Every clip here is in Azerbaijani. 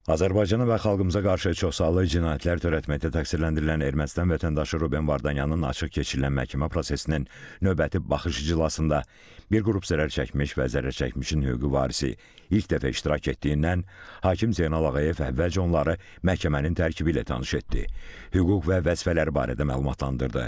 Azərbaycana və xalqımıza qarşı çoxsaylı cinayətlər törətməkdə təqsirləndirilən Ermənistan vətəndaşı Ruben Vardanyanın açıq keçirilən məhkəmə prosesinin növbəti baxış iclasında bir qrup zərərçəkmiş və zərərçəkmişin hüquqi varisi ilk dəfə iştirak etdiyindən hakim Zeynal Ağayev əvvəlcə onları məhkəmənin tərkibi ilə tanış etdi, hüquq və vəzifələri barədə məlumatlandırdı.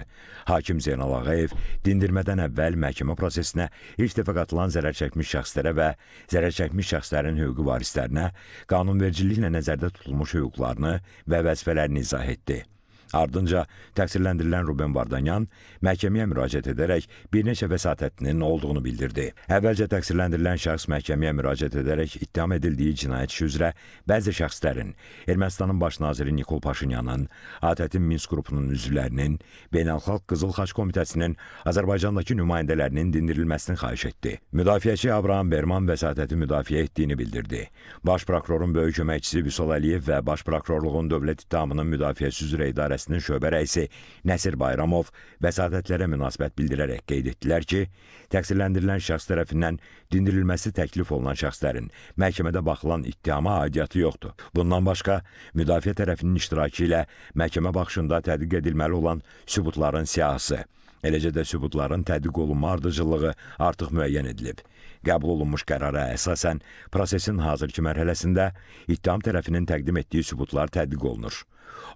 Hakim Zeynal Ağayev dindirmədən əvvəl məhkəmə prosesinə ilk dəfə qatılan zərərçəkmiş şəxslərə və zərərçəkmiş şəxslərin hüquqi varislərinə qanunvericiliklə nəzərdə tutulmuş hüquqlarını və vəzifələrini izah etdi. Ardınca təqsirləndirilən Ruben Vardanyan məhkəməyə müraciət edərək bir neçə vəsatətinin olduğunu bildirdi. Əvvəlcə təqsirləndirilən şəxs məhkəməyə müraciət edərək ittiham edildiyi cinayət işi üzrə bəzi şəxslərin, Ermənistanın baş naziri Nikol Paşinyanın, ATƏT-in Minsk qrupunun üzvlərinin, Beynəlxalq Qızıl Xaç Komitəsinin Azərbaycandakı nümayəndələrinin dindirilməsini xahiş etdi. Müdafiəçi Abraham Berman vəsatəti müdafiə etdiyini bildirdi. Baş prokurorun böyük köməkçisi Vüsal Əliyev və Baş Prokurorluğun Dövlət İttihamının Müdafiəsi üzrə İdarəsinin şöbə rəisi Nəsir Bayramov vəsatətlərə münasibət bildirərək qeyd etdilər ki, təqsirləndirilən şəxs tərəfindən dindirilməsi təklif olunan şəxslərin məhkəmədə baxılan ittihama aidiyyatı yoxdur. Bundan başqa, müdafiə tərəfinin iştirakı ilə məhkəmə baxışında tədqiq edilməli olan sübutların siyahısı, eləcə də sübutların tədqiq olunma ardıcıllığı artıq müəyyən edilib. Qəbul olunmuş qərara əsasən prosesin hazırki mərhələsində ittiham tərəfinin təqdim etdiyi sübutlar tədqiq olunur.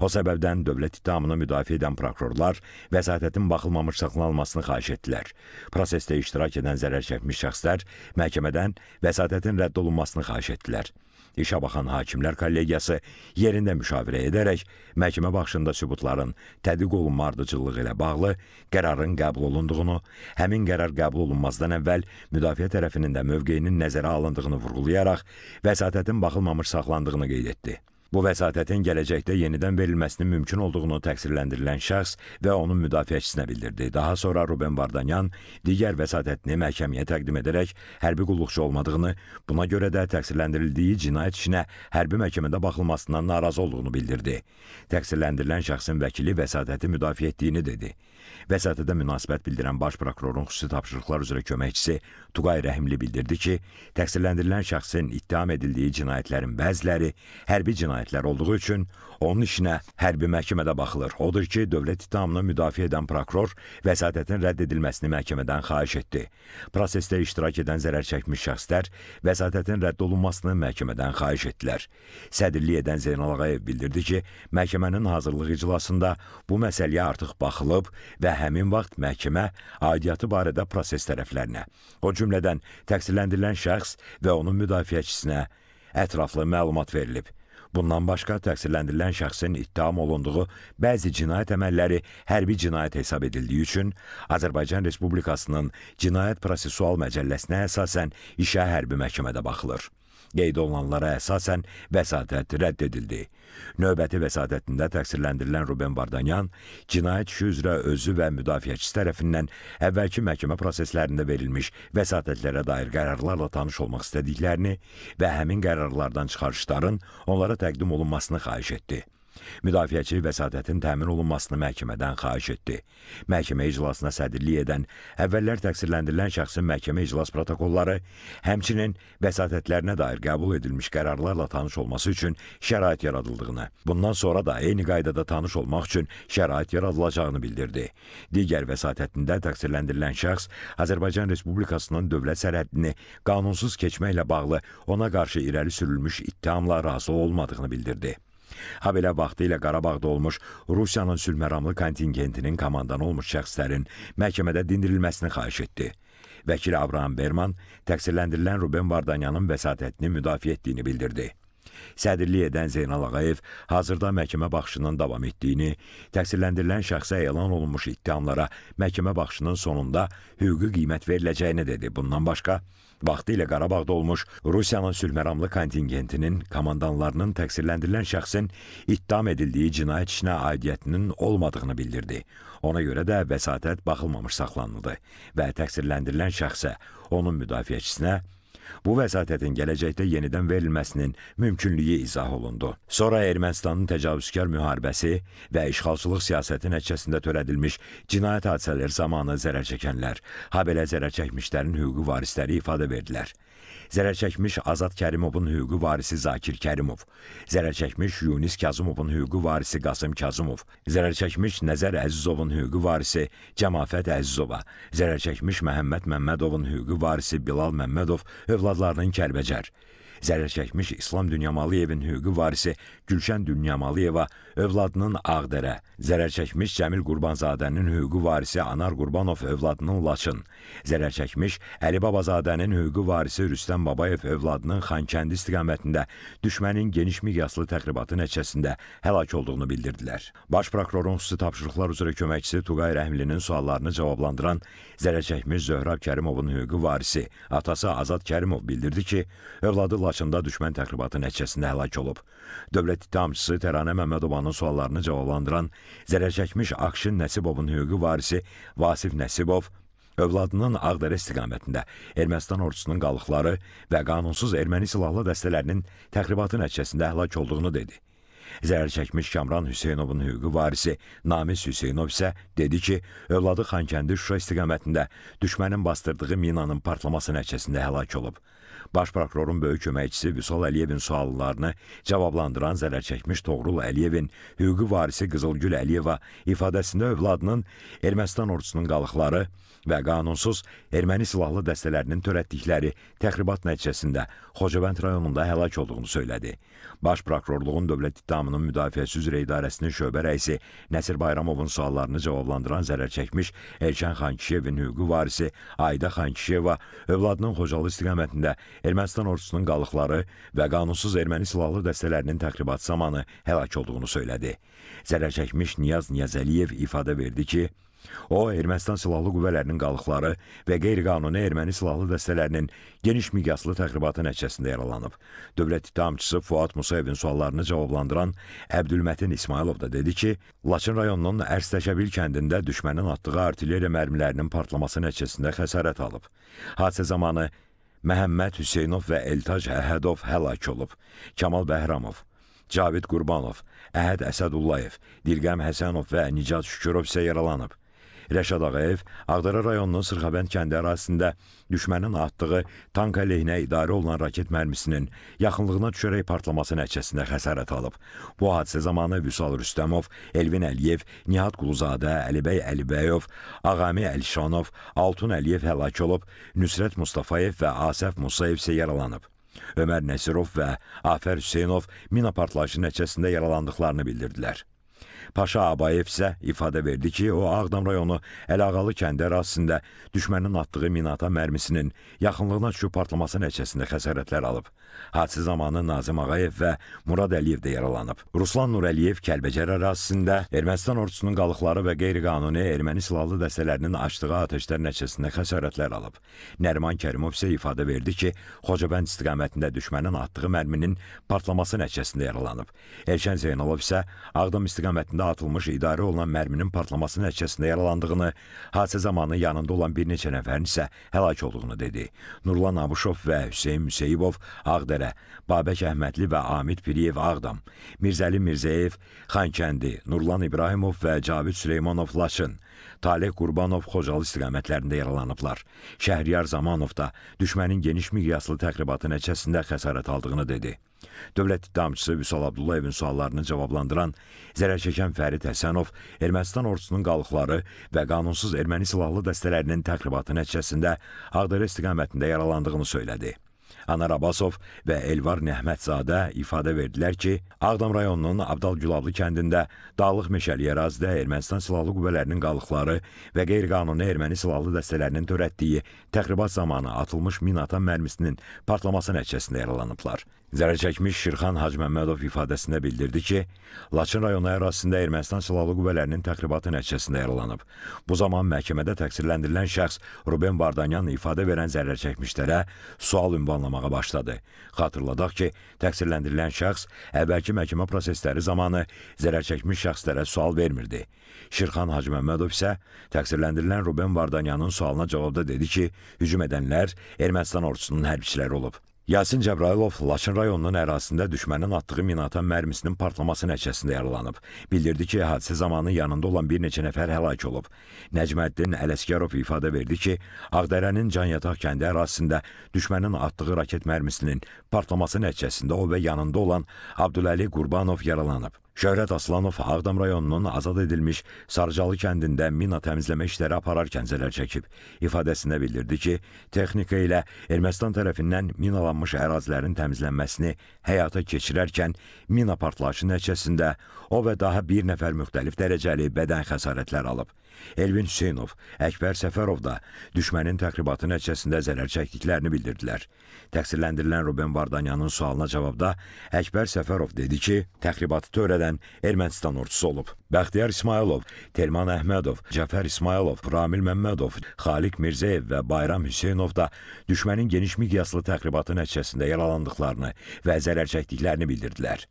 O səbəbdən dövlət ittihamını müdafiə edən prokurorlar vəsatətin baxılmamış saxlanılmasını xahiş etdilər. Prosesdə iştirak edən zərər çəkmiş şəxslər məhkəmədən vəsatətin rədd olunmasını xahiş etdilər. İşə baxan hakimlər kollegiyası yerində müşavirə edərək məhkəmə baxışında sübutların tədqiq olunma ardıcıllığı ilə bağlı qərarın qəbul olunduğunu, həmin qərar qəbul olunmazdan əvvəl müdafiə tərəfinin də mövqeyinin nəzərə alındığını vurğulayaraq vəsatətin baxılmamış saxlandığını qeyd etdi. Bu vəsatətin gələcəkdə yenidən verilməsinin mümkün olduğunu təqsirləndirilən şəxs və onun müdafiəçisinə bildirdi. Daha sonra Ruben Vardanyan digər vəsatətini məhkəməyə təqdim edərək hərbi qulluqçu olmadığını, buna görə də təqsirləndirildiyi cinayət işinə hərbi məhkəmədə baxılmasından narazı olduğunu bildirdi. Təqsirləndirilən şəxsin vəkili vəsatəti müdafiə etdiyini dedi. Vəsatətə münasibət bildirən baş prokurorun xüsusi tapşırıqlar üzrə köməkçisi Tuqay Rəhimli bildirdi ki, təqsirləndirilən şəxsin ittiham edildiyi cinayətlərin bəziləri hərbi cinayətlər olduğu üçün onun işinə hərbi məhkəmədə baxılır. Odur ki, dövlət ittihamını müdafiə edən prokuror vəsatətin rədd edilməsini məhkəmədən xahiş etdi. Prosesdə iştirak edən zərər çəkmiş şəxslər vəsatətin rədd olunmasını məhkəmədən xahiş etdilər. Sədrlik edən Zeynal Ağayev bildirdi ki, məhkəmənin hazırlıq iclasında bu məsələyə artıq baxılıb və həmin vaxt məhkəmə aidiyyatı barədə proses tərəflərinə, o cümlədən təqsirləndirilən şəxs və onun müdafiəçisinə ətraflı məlumat verilib. Bundan başqa təqsirləndirilən şəxsin ittiham olunduğu bəzi cinayət əməlləri hərbi cinayət hesab edildiyi üçün Azərbaycan Respublikasının Cinayət Prosessual Məcəlləsinə əsasən işə hərbi məhkəmədə baxılır. Qeyd olunanlara əsasən vəsatət rədd edildi. Növbəti vəsatətində təqsirləndirilən Ruben Vardanyan cinayət işi üzrə özü və müdafiəçisi tərəfindən əvvəlki məhkəmə proseslərində verilmiş vəsatətlərə dair qərarlarla tanış olmaq istədiklərini və həmin qərarlardan çıxarışların onlara təqdim olunmasını xahiş etdi. Müdafiəçi vəsatətin təmin olunmasını məhkəmədən xahiş etdi. Məhkəmə iclasına sədrlik edən əvvəllər təqsirləndirilən şəxsin məhkəmə iclas protokolları, həmçinin vəsatətlərinə dair qəbul edilmiş qərarlarla tanış olması üçün şərait yaradıldığını, bundan sonra da eyni qaydada tanış olmaq üçün şərait yaradılacağını bildirdi. Digər vəsatətində təqsirləndirilən şəxs Azərbaycan Respublikasının dövlət sərhədini qanunsuz keçməklə bağlı ona qarşı irəli sürülmüş ittihamla razı olmadığını bildirdi. Habelə vaxtilə Qarabağda olmuş Rusiyanın sülhməramlı kontingentinin komandanı olmuş şəxslərin məhkəmədə dindirilməsini xahiş etdi. Vəkil Abraham Berman təqsirləndirilən Ruben Vardanyanın vəsatətini müdafiə etdiyini bildirdi. Sədrlik edən Zeynal Ağayev hazırda məhkəmə baxışının davam etdiyini, təqsirləndirilən şəxsə elan olunmuş ittihamlara məhkəmə baxışının sonunda hüquqi qiymət veriləcəyini dedi. Bundan başqa, vaxtilə Qarabağda olmuş Rusiyanın sülhməramlı kontingentinin komandanlarının təqsirləndirilən şəxsin ittiham edildiyi cinayət işinə aidiyyətinin olmadığını bildirdi. Ona görə də vəsatət baxılmamış saxlanıldı və təqsirləndirilən şəxsə, onun müdafiəçisinə bu vəsatətin gələcəkdə yenidən verilməsinin mümkünlüyü izah olundu. Sonra Ermənistanın təcavüzkar müharibəsi və işğalçılıq siyasəti nəticəsində törədilmiş cinayət hadisələri zamanı zərər çəkənlər, habelə zərər çəkmişlərin hüquqi varisləri ifadə verdilər. zərər çəkmiş Azad Kərimovun hüquqi varisi Zakir Kərimov, zərər çəkmiş Yunis Kazımovun hüquqi varisi Qasım Kazımov, zərər çəkmiş Nəzər Əzizovun hüquqi varisi Cəmafət Əzizova, zərər çəkmiş Məhəmməd Məmmədovun hüquqi varisi Bilal Məmmədov övladlarının Kəlbəcər, zərər çəkmiş İslam Dünyamalıyevin hüquqi varisi Gülşən Dünyamalıyeva övladının Ağdərə, zərər çəkmiş Cəmil Qurbanzadənin hüquqi varisi Anar Qurbanov övladının Laçın, zərər çəkmiş Əli Babazadənin hüquqi varisi Rüstəm Babayev övladının Xankəndi istiqamətində düşmənin geniş miqyaslı təxribatı nəticəsində həlak olduğunu bildirdilər. Baş prokurorun xüsusi tapşırıqlar üzrə köməkçisi Tuqay Rəhimlinin suallarını cavablandıran zərər çəkmiş Zöhrab Kərimovun hüquqi varisi atası Azad Kərimov bildirdi ki, övladı Laçında düşmən təxribatı nəticəsində həlak olub. Dövlət ittihamçısı Təranə Məmmədovanın suallarını cavablandıran zərər çəkmiş Akşin Nəsibovun hüquqi varisi Vasif Nəsibov övladının Ağdərə istiqamətində Ermənistan ordusunun qalıqları və qanunsuz erməni silahlı dəstələrinin təxribatı nəticəsində həlak olduğunu dedi. Zərər çəkmiş Kamran Hüseynovun hüquqi varisi Namis Hüseynov isə dedi ki, övladı Xankəndi Şuşa istiqamətində düşmənin basdırdığı minanın partlaması nəticəsində həlak olub. Baş prokurorun böyük köməkçisi Vüsal Əliyevin suallarını cavablandıran zərər çəkmiş Toğrul Əliyevin hüquqi varisi Qızılgül Əliyeva ifadəsində övladının Ermənistan ordusunun qalıqları və qanunsuz erməni silahlı dəstələrinin törətdikləri təxribat nəticəsində Xocavənd rayonunda həlak olduğunu söylədi. Baş Prokurorluğun Dövlət İttihamının Müdafiəsi üzrə İdarəsinin şöbə rəisi Nəsir Bayramovun suallarını cavablandıran zərər çəkmiş Elşən Xankişiyevin hüquqi varisi Ayda Xankişiyeva övladının Xocalı istiqamətində Ermənistan ordusunun qalıqları və qanunsuz erməni silahlı dəstələrinin təxribatı zamanı həlak olduğunu söylədi. Zərər çəkmiş Niyaz Niyazəliyev ifadə verdi ki, o, Ermənistan silahlı qüvvələrinin qalıqları və qeyri-qanuni erməni silahlı dəstələrinin geniş miqyaslı təxribatı nəticəsində yaralanıb. Dövlət ittihamçısı Fuad Musayevin suallarını cavablandıran Əbdülmətin İsmayılov da dedi ki, Laçın rayonunun Ərs-Təşəbil kəndində düşmənin atdığı artilleriya mərmilərinin partlaması nəticəsində xəsarət alıb. Hadisə zamanı Məhəmməd Hüseynov və Eltac Əhədov həlak olub. Kamal Bəhramov, Cavid Qurbanov, Əhəd Əsədullayev, Dilqəm Həsənov və Nicat Şükürov isə yaralanıb. Rəşad Ağayev Ağdərə rayonunun Sırxabənd kəndi ərazisində düşmənin atdığı tank əleyhinə idarə olunan raket mərmisinin yaxınlığına düşərək partlaması nəticəsində xəsarət alıb. Bu hadisə zamanı Vüsal Rüstəmov, Elvin Əliyev, Nihat Quluzadə, Əlibəy Əlibəyov, Ağami Əlişanov, Altun Əliyev həlak olub, Nüsrət Mustafayev və Asəf Musayev isə yaralanıb. Ömər Nəsirov və Afər Hüseynov mina partlayışı nəticəsində yaralandıqlarını bildirdilər. Paşa Abayev isə ifadə verdi ki, o Ağdam rayonu Əlağalı kəndi ərazisində düşmənin atdığı minaatan mərmisinin yaxınlığına düşüb partlaması nəticəsində xəsarətlər alıb. Hadisə zamanı Nazim Ağayev və Murad Əliyev də yaralanıb. Ruslan Nurəliyev Kəlbəcər ərazisində Ermənistan ordusunun qalıqları və qeyri-qanuni erməni silahlı dəstələrinin açdığı atəşlər nəticəsində xəsarətlər alıb. Nəriman Kərimov isə ifadə verdi ki, Xocavənd istiqamətində düşmənin atdığı mərminin partlaması nəticəsində yaralanıb. Elşən Zeynalov isə Ağdam istiqamətində atılmış idarə olunan mərminin partlaması nəticəsində yaralandığını, hadisə zamanı yanında olan bir neçə nəfərin isə həlak olduğunu dedi. Nurlan Abuşov və Hüseyn Müseyibov Ağdərə, Babək Əhmədli və Amid Piriyev Ağdam, Mirzəli Mirzəyev Xankəndi, Nurlan İbrahimov və Cavid Süleymanov Laçın, Taleh Qurbanov Xocalı istiqamətlərində yaralanıblar. Şəhriyar Zamanov da düşmənin geniş miqyaslı təxribatı nəticəsində xəsarət aldığını dedi. Dövlət ittihamçısı Vüsal Abdullayevin suallarını cavablandıran zərər çəkən Fərid Həsənov Ermənistan ordusunun qalıqları və qanunsuz erməni silahlı dəstələrinin təxribatı nəticəsində Ağdərə istiqamətində yaralandığını söylədi. Anar Abbasov və Elvar Nəhmətzadə ifadə verdilər ki, Ağdam rayonunun Abdal Gülablı kəndində dağlıq meşəlik ərazidə Ermənistan silahlı qüvvələrinin qalıqları və qeyri-qanuni erməni silahlı dəstələrinin törətdiyi təxribat zamanı atılmış minaatan mərmisinin partlaması nəticəsində yaralanıblar. Zərər çəkmiş Şirxan Hacıməmmədov ifadəsində bildirdi ki, Laçın rayonu ərazisində Ermənistan silahlı qüvvələrinin təxribatı nəticəsində yaralanıb. Bu zaman məhkəmədə təqsirləndirilən şəxs Ruben Vardanyan ifadə verən zərər çəkmişlərə sual ünvanlamağa başladı. Xatırladaq ki, təqsirləndirilən şəxs əvvəlki məhkəmə prosesləri zamanı zərər çəkmiş şəxslərə sual vermirdi. Şirxan Hacıməmmədov isə təqsirləndirilən Ruben Vardanyanın sualına cavabda dedi ki, hücum edənlər Ermənistan ordusunun hərbçiləri olub. Yasin Cəbrayılov Laçın rayonunun ərazisində düşmənin atdığı minaatan mərmisinin partlaması nəticəsində yaralanıb. Bildirdi ki, hadisə zamanı yanında olan bir neçə nəfər həlak olub. Nəcməddin Ələsgərov ifadə verdi ki, Ağdərənin Canyataq kəndi ərazisində düşmənin atdığı raket mərmisinin partlaması nəticəsində o və yanında olan Abdüləli Qurbanov yaralanıb. Şöhrət Aslanov Ağdam rayonunun azad edilmiş Sarıcalı kəndində mina təmizləmə işləri apararkən zərər çəkib. İfadəsində bildirdi ki, texnika ilə Ermənistan tərəfindən minalanmış ərazilərin təmizlənməsini həyata keçirərkən mina partlayışı nəticəsində o və daha bir nəfər müxtəlif dərəcəli bədən xəsarətləri alıb. Elvin Hüseynov, Əkbər Səfərov da düşmənin təxribatı nəticəsində zərər çəkdiklərini bildirdilər. Təqsirləndirilən Ruben Vardanyanın sualına cavabda Əkbər Səfərov dedi ki, təxribatı törədən Ermənistan ordusu olub. Bəxtiyar İsmayılov, Telman Əhmədov, Cəfər İsmayılov, Ramil Məmmədov, Xaliq Mirzəyev və Bayram Hüseynov da düşmənin geniş miqyaslı təxribatı nəticəsində yaralandıqlarını və zərər çəkdiklərini bildirdilər.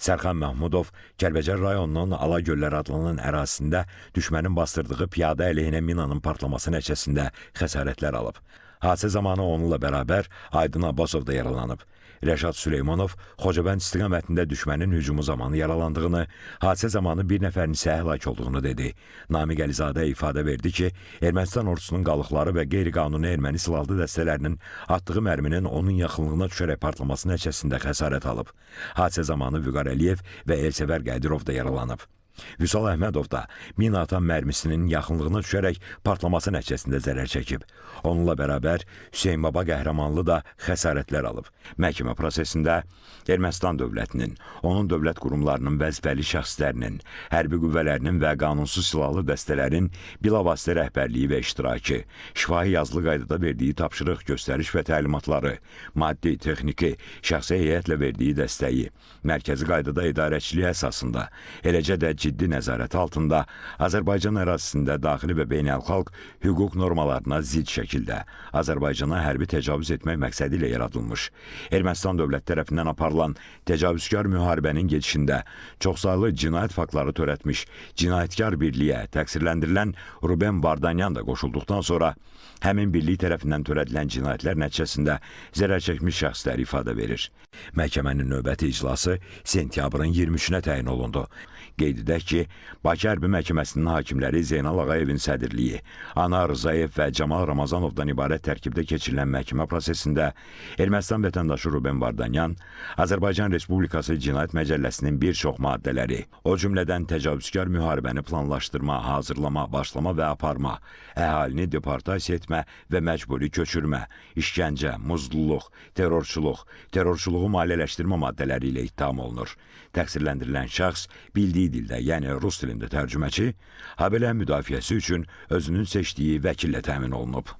Sərxan Mahmudov Kəlbəcər rayonunun Alagöllər adlanan ərazisində düşmənin basdırdığı piyada əleyhinə minanın partlaması nəticəsində xəsarətlər alıb. Hadisə zamanı onunla bərabər Aydın Abbasov da yaralanıb. Rəşad Süleymanov Xocavənd istiqamətində düşmənin hücumu zamanı yaralandığını, hadisə zamanı bir nəfərin isə həlak olduğunu dedi. Namiq Əlizadə ifadə verdi ki, Ermənistan ordusunun qalıqları və qeyri-qanuni erməni silahlı dəstələrinin atdığı mərminin onun yaxınlığına düşərək partlaması nəticəsində xəsarət alıb. Hadisə zamanı Vüqar Əliyev və Elsəvər Qədirov da yaralanıb. Vüsal Əhmədov da mina atan mərmisinin yaxınlığına düşərək partlaması nəticəsində zərər çəkib. Onunla bərabər Hüseyn Baba Qəhrəmanlı da xəsarətlər alıb. Məhkəmə prosesində Ermənistan dövlətinin, onun dövlət qurumlarının vəzifəli şəxslərinin, hərbi qüvvələrinin və qanunsuz silahlı dəstələrin bilavasitə rəhbərliyi və iştirakı, şifahi yazılı qaydada verdiyi tapşırıq, göstəriş və təlimatları, maddi, texniki, şəxsi heyətlə verdiyi dəstəyi, mərkəzi qaydada idarəçiliyi əsasında, eləcə də ciddi nəzarəti altında Azərbaycan ərazisində daxili və beynəlxalq hüquq normalarına zidd şəkildə Azərbaycana hərbi təcavüz etmək məqsədi ilə yaradılmış Ermənistan dövlət tərəfindən aparılan təcavüzkar müharibənin gedişində çoxsaylı cinayət faktları törətmiş cinayətkar birliyə təqsirləndirilən Ruben Vardanyan da qoşulduqdan sonra həmin birlik tərəfindən törədilən cinayətlər nəticəsində zərər çəkmiş şəxslər ifadə verir. Məhkəmənin növbəti iclası sentyabrın 23-nə təyin olundu. Qeyd edək ki, Bakı Hərbi Məhkəməsinin hakimləri Zeynal Ağayevin sədrliyi, Anar Rzayev və Camal Ramazanovdan ibarət tərkibdə keçirilən məhkəmə prosesində Ermənistan vətəndaşı Ruben Vardanyan Azərbaycan Respublikası Cinayət Məcəlləsinin bir çox maddələri, o cümlədən təcavüzkar müharibəni planlaşdırma, hazırlama, başlama və aparma, əhalini deportasiya etmə və məcburi köçürmə, işgəncə, muzluluq, terrorçuluq, terrorçuluğu maliyyələşdirmə maddələri ilə ittiham olunur. Təqsirləndirilən şəxs bildiyi dildə, yəni rus dilində tərcüməçi, habelə müdafiəsi üçün özünün seçdiyi vəkillə təmin olunub.